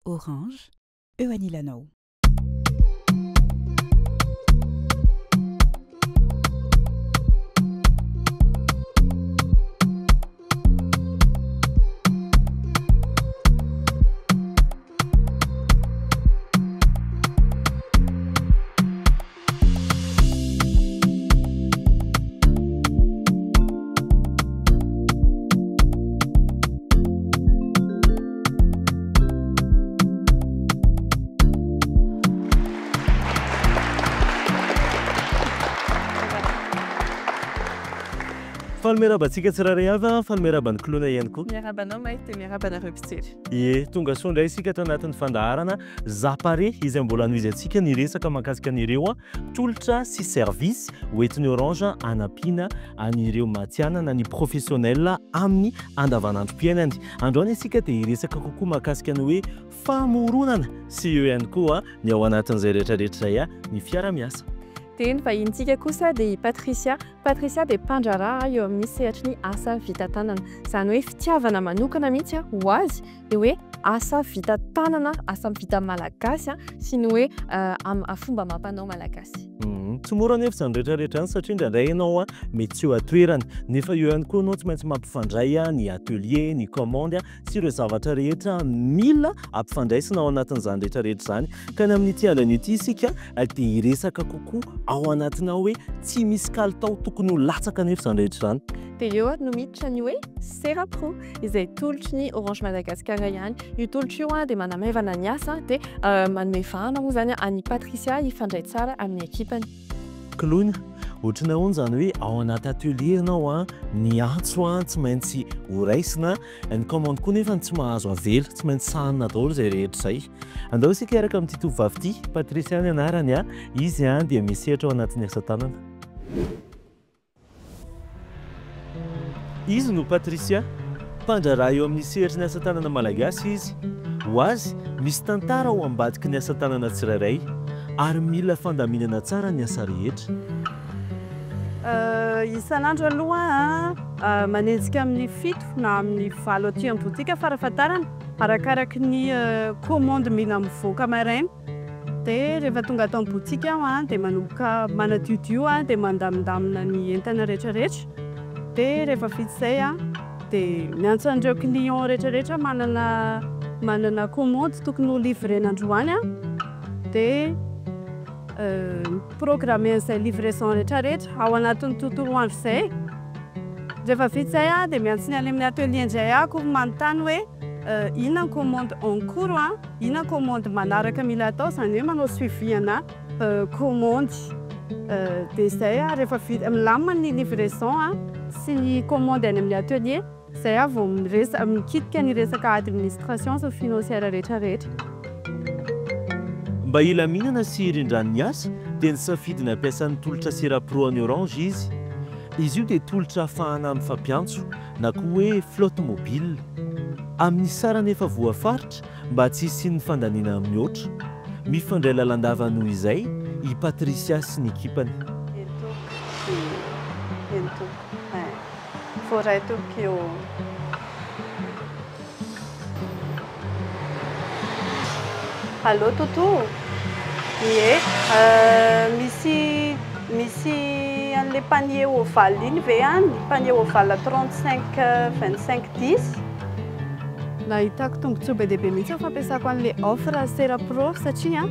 Orange, eo anilanao. Faly miarahaba antsika tsirairay avy an, faly miarahaba an'i Koloina ihany koa. Miarahaba anao Mike dia miarahaba anareo mpijery. Ie, tonga soa indray isika ato anatin'ny fandaharana Zapare izay mbola hanohizantsika ny resaka mahakasika an'ireo tolotra sy service hoentin'ny Orange hanampiana an'ireo matihanina na ny professionnel amin'ny andavanandrom-piainany. Androany isika dia hiresaka kokoa mahakasika ny hoe famoronana sy eo ihany koa ny ao anatin'izay rehetra rehetra izay ny fiara-miasa. Dia ny vahinintsika kosa dia i Patricia. Patricia dia mpandraharaha eo amin'ny sehatry ny asa vita tanana. Izany hoe fitiavana manokana mihitsy ho azy ny hoe asa vita tanana, asa vita malagasy sy ny hoe fomba amam-panao malagasy. Tsy mora anefa izany rehetra rehetra izany satria indraindray ianao mety tsy eo an-toerana nefa eo ihany koa ianao tsy maintsy mampifandray ny atelier, ny commande sy ireo zavatra rehetra mila ampifandraisina ao anatin'izany rehetra rehetra izany. Ka ny amin'ity andrana ity isika dia hiresaka kokoa ao anatina hoe tsy misy kalitao tokony ho latsaka anefa izany rehetra izany. Dia eo ary no miditra ny hoe Serapro izay tolotry ny Orange Madagascar ihany. Io tolotra io dia manamaivana ny asa dia manome vahana moa izany an'i Patricia hifandray tsara amin'ny ekipany. Koloina, ohatran'ny ahoana izany hoe ao anaty atelier ianao an, ny antso an tsy maintsy ho raisina, ny commande koa nefa tsy mahazo avela, tsy maintsy sahanina daholo izay rehetra izay. Andao isika hiaraka amin'ity tovovavy ity, Patricia ny anarany an, izy an dia misehatra ao anatin'ny asa tanana. Izy no Patricia, mpandraharaha eo amin'ny sehatry ny asa tanana malagasy izy. Ho azy, misy tantara ao ambadiky ny asa tanana tsirairay, ary mila fandaminana tsara ny asa rehetra. Isan'andro aloha aho manenjika amin'ny fito na amin'ny valo aty amin'ny boutique farafahatarany, arakaraky ny commande mila mivoaka maraina. Dia rehefa tonga ato amin'ny boutique aho dia manomboka manadiodio dia mandamindamina ny entana rehetra rehetra. Dia rehefa vita izay dia miantso an'ireo client rehetra rehetra manana manana commande tokony ho livrena androany dia mi-programmer an'izay livraison rehetra rehetra ao anatin'ny tontolo andro izay. Rehefa vita izay dia miantso ny any amin'ny atelier indray aho manontany hoe inona ny commande en cours, inona ny commande manaraka mila atao, izany hoe manao suivi ana commande. Dia izay rehefa vita milamina ny livraison sy ny commande any amin'ny atelier, izay aho vao miresa- mikitika ny resaka administration sy ny financière rehetra rehetra. Mba hilaminana sy hirindran'ny asa dia nisafidy ny hampiasa ny tolotra Serapro an'i Orange izy. Izy io dia tolotra ahafahana mifampiantso na koa hoe flotte mobile. Amin'ny sarany efa voafaritra mba tsy hisian'ny fandaniana mihoatra. Mifandray lalandava noho izay i Patricia sy ny ekipany. Eny tompoko, eny tompoko, eh. Voaray tompoko io. Allô Toto? Ie, misy misy an'ilay panier ovale iny ve any? Panier ovale 35 25 10? Nahitako tombontsoa be dia be mihitsy ny fampiasako an'ilay offre Serapro satria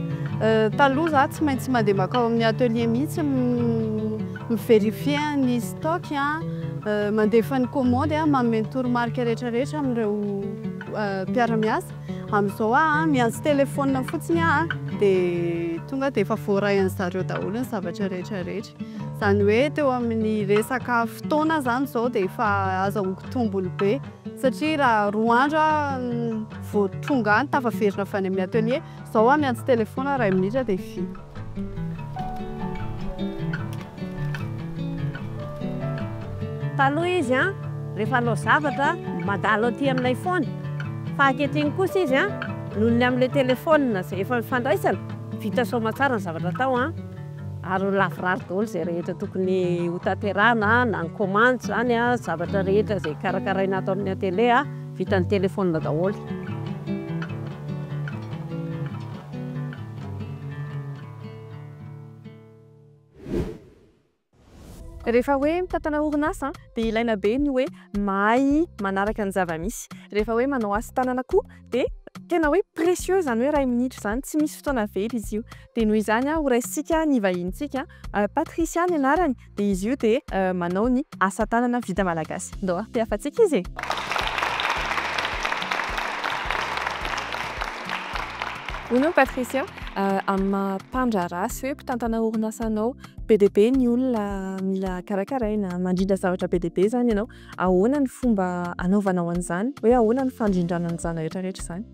taloha za tsy maintsy mandeha mankao amin'ny atelier mihitsy mi-verifier ny stock, mandefa ny commande, manome ny toromarika rehetra rehetra amin'ireo mpiara-miasa. Amin'izao aho miantso téléphone fotsiny aho dia tonga dia efa voaray an'zareo daholo ny zavatra rehetra rehetra. Izany hoe teo amin'ny resaka fotoana izany izao dia efa azahoako tombony be satria raha roa andro aho vao tonga any tafaverina avy any amin'ny atelier, izao aho miantso téléphone iray minitra dia vita. Taloha izy an, rehefa hanao zavatra mandalo aty aminay foana, fa ankehitriny kosa izy an, noho ny amin'ilay telefaonina izay efa nifandraisana, vita soamantsara ny zavatra atao an, ary lavorary daholo izay rehetra tokony hotanterahina na ny commande izany an, zavatra rehetra izay karakaraina ato amin'ny atelier an, vitan'ny telefaonina daholo. Rehefa hoe mitantana orinasa dia ilaina be ny hoe mahay manaraka ny zava-misy. Rehefa hoe manao asa tanana koa dia tena hoe précieux izany hoe iray minitra izany, tsy misy fotoana very izy io. Dia noho izany horaisintsika ny vahinintsika, Patricia ny anarany, dia izy io dia manao ny asa tanana vita malagasy. Ndao ary tehafantsika izy e! Hono Patricia, amin'ny maha mpandraharaha sy hoe mpitantana orinasa anao, be dia be ny olona mila karakaraina, mandrindra zavatra be dia be izany ianao. Ahoana ny fomba anaovanao an'izany? Hoe ahoana ny fandrindrana an'izany rehetra rehetra izany?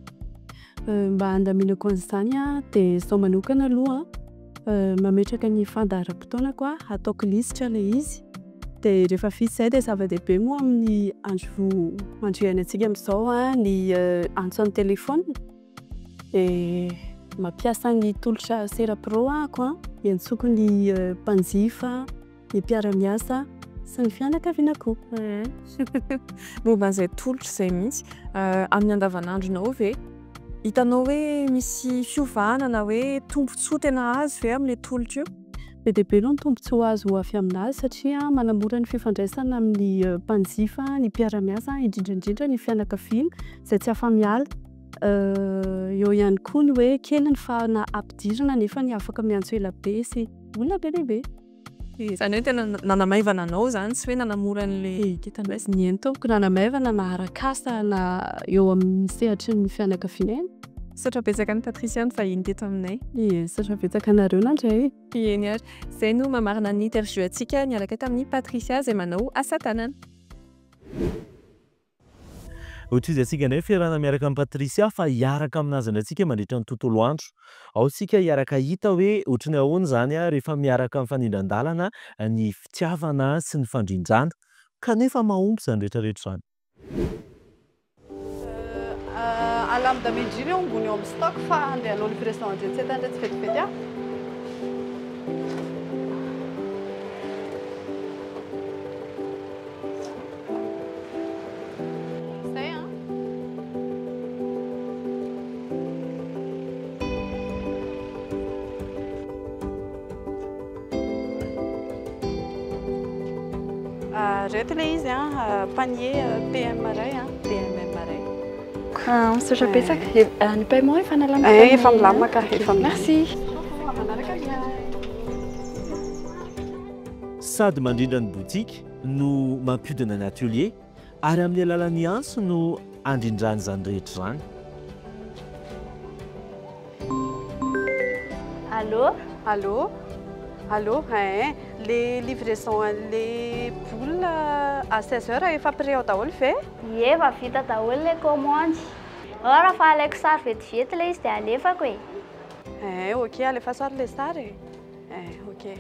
Mba handaminako an'izany dia izaho manokana aloha mametraka ny fandaharam-potoanako ataoko lisitra ilay izy. Dia rehefa vita izay dia zava-dehibe moa amin'ny andro andro iainantsika amin'izao ny antso amin'ny telefaonina. Dia mampiasa ny tolotra Serapro ahako hiantsoako ny mpanjifa, ny mpiara-miasa sy ny fianakaviana koa. Momba an'izay tolotra izay mihitsy, amin'ny andavanandronao ve hitanao hoe misy fiovana na hoe tombontsoa tena azo ve amin'ilay tolotra io? Be dia be aloha ny tombontsoa azo avy aminazy satria manamora ny fifandraisana amin'ny mpanjifa, ny mpiara-miasa, indrindra indrindra ny fianakaviana izay tsy afa-miala. Eo ihany koa ny hoe kely ny fahana ampidirina nefa ny afaka miantso ela be sy olona be dia be. Izany hoe tena nanamaivana anao izany sy hoe nanamora an'ilay fifandraisana. Eny tompoko, nanamaivana na arak'asa na eo amin'ny sehatry ny fianakaviana eny. Misaotra betsaka an'i Patricia nivahiny teto aminay. Ie, misaotra betsaka anareo nandray. Eny ary. Izay no mamarana ny interview antsika niaraka tamin'i Patricia izay manao asa tanana. Hotohizantsika indray ny fiarahana miaraka amin'i Patricia fa hiaraka aminazy indray tsika mandritra ny tontolo andro. Ao tsika hiaraka hahita hoe ohatry ny ahoana izany rehefa miaraka mifanindran-dalana ny fitiavana sy ny fandrindrana. Kanefa mahomby izany rehetra rehetra izany. Alamindamino indrindra eo ambony eo amin'ny stock fa handeha hanao livraison an'iretsy entana iretsy vetivety aho. Zay an. Reto ilay izy an, panier PM iray an, dia MM iray. Misaotra betsaka. Ny paiement efa nalamina? Eh, efa milamina ka, efa milamina. Merci. Sady mandrindra ny boutique no mampiodina ny atelier ary amin'ny alalan'ny antso no andrindrany izany rehetra izany. Allô? Allô? Allô? Hein, le livraison an'le boule à 16 heures efa prêt ao daholo ve? Ie, efa vita daholo le commande. Ao raha fa alaiko sary vetivety ilay izy dia alefako e. Hein, ok, alefaso ary le sary e. Hein, ok.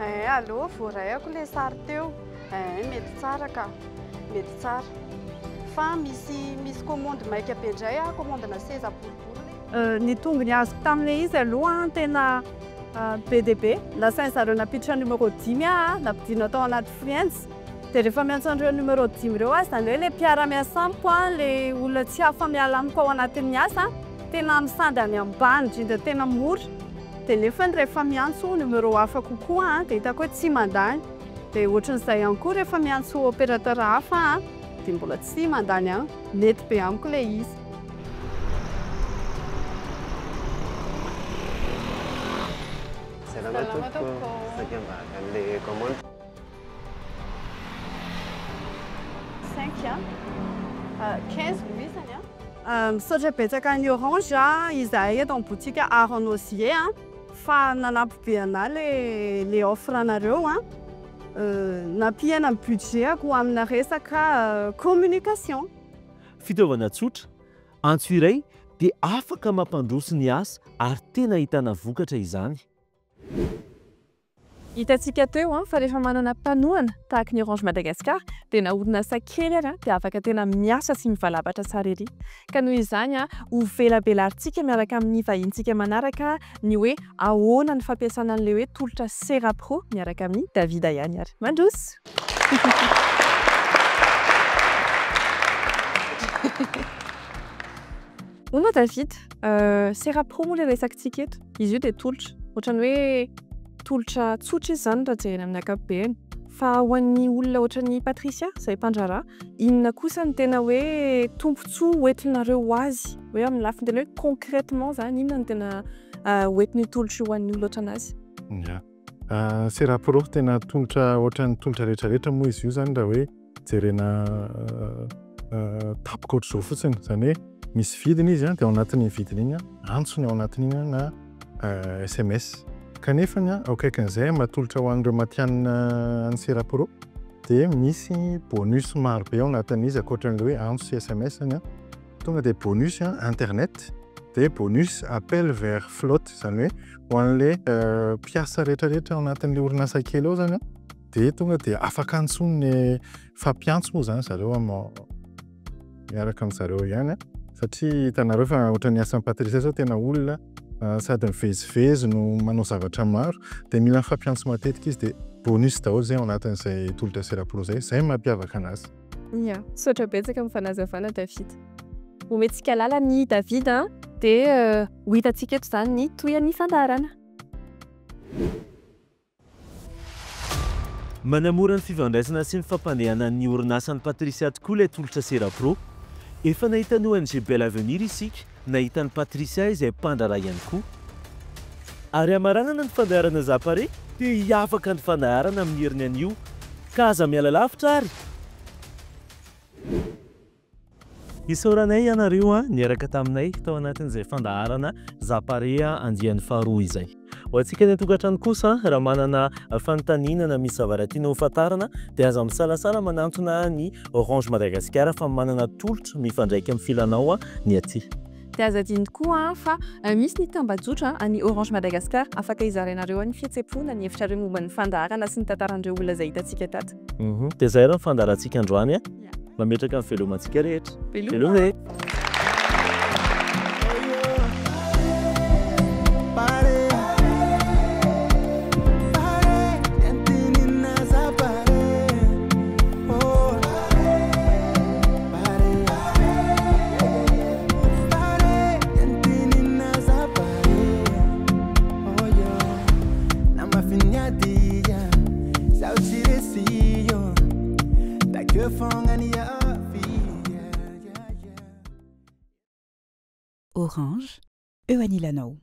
Eh, allô, voarayako ilay sary teo. Eh, mety tsara ka. Mety tsara. Fa misy misy commande maika be indray ah, commande-na seza boribory. Ny tombony azoko tamin'ilay izy aloha tena be dia be. Nasain'ny zareo nampiditra numéro dimy aho, nampidirina tao anaty Friends. Dia rehefa miantso an'ireo numéro dimy ireo aho, izany hoe ilay mpiara-miasa amiko, ilay olona tsy afa-miala amiko ao anatin'ny asa, tena amin'ny sandany ambany indrindra tena mora. Dia nefany rehefa miantso numéro hafa kokoa dia hitako hoe tsy mandany. Dia ohatran'izay ihany koa rehefa miantso opérateur hafa dia mbola tsy mandany ihany. Mety be amiko ilay izy. Salama tompoko, saika mba haka an'ilay commande. Cinq a, 15 no isany a. Misaotra betsaka an'i Orange izahay eto amin'ny boutique Art en Osier a, fa nanampy be anah le le offre anareo a, nampihena ny budget-ko amina resaka communication. Fitaovana tsotra, antso iray dia afaka mampandroso ny asa ary tena ahitana vokatra izany. Hitantsika teo fa rehefa manana mpanohana tahaka ny Orange Madagascar dia na orinasa kely ary dia afaka tena miasa sy mivalapatra tsara ery. Ka noho izany ho velabelarintsika miaraka amin'ny vahintsika manaraka ny hoe ahoana ny fampiasana an'ilay hoe tolotra Serapro miaraka amin'ny David ihany ary. Mandroso! Hono David, Serapro moa ilay resakintsika eto. Izy io dia tolotra. Ohatran'ny hoe tolotra tsotra izy izany raha jerena amin'ny ankapobeny. Fa ho an'ny olona ohatran'i Patricia izay mpandraharaha, inona kosa no tena hoe tombontsoa hoentinareo ho azy? Hoe amin'ny lafiny tena hoe concrètement izany, inona no tena hoentin'io tolotra io ho an'ny olona ohatranazy? Ya. Serapro, tena tolotra ohatran'ny tolotra rehetrarehetra moa izy io izany raha hoe jerena tampoka ohatr'izao fotsiny. Izany hoe misy vidiny izy dia ao anatin'iny vidiny iny antso ny ao anatin'iny na SMS. Kanefa ao akaikin'izay matolotra ho an'ireo matihanina an'ny Serapro dia misy bonus maro be ao anatin'izy ankoatran'ilay hoe antso sy SMS. Tonga dia bonus internet dia bonus appel vers flotte, izany hoe ho an'ilay mpiasa rehetrarehetra ao anatin'ilay orinasa kely ao izany dia tonga dia afaka antsoin'ny fampiantso moa izany zareo miaraka amin'zareo ihany satria hitanareo fa ohatran'ny asan'i Patricia izao tena olona sady mivezivezy no manao zavatra maro dia mila mifampiantso matetika izy dia bonus daholo izay ao anatin'izay tolotra Serapro izay, izay no mampiavaka anazy. Ya, misaotra betsaka amin'ny fanazavana David. Omentsika lalana i David dia ho hitantsika eto izany ny tohin'ny fandaharana. Manamora ny fifandraisana sy ny fampandehanana ny orinasan'i Patricia tokoa ilay tolotra Serapro. Efa nahita ny ONG Bel Avenir isika, nahita an'i Patricia izay mpandraharaha ihany koa. Ary hamaranana ny fandaharana Zapare dia hiavaka ny fandaharana amin'ny heriny anio ka aza miala lavitra ary! Isaoranay ianareo niaraka taminay tao anatin'izay fandaharana Zaparea andiany faharoa izay. Ho antsika any an-tokantrano kosa, raha manana fanontaniana na misy zavatra tiana ho fantarina dia aza misalasala manantona ny Orange Madagascar fa manana tolotra mifandraika amin'ny filanao ny aty. Dia aza adino koa fa misy ny tambajotra an'ny Orange Madagascar afaka hizarainareo ny fihetseham-po na ny hevitrareo momba ny fandaharana sy ny tantaran'ireo olona izay hitantsika tato. Dia izay ary ny fandaharantsika androany. Mametraka ny velomantsika rehetra. Veloma e! Orange, eo anilanao.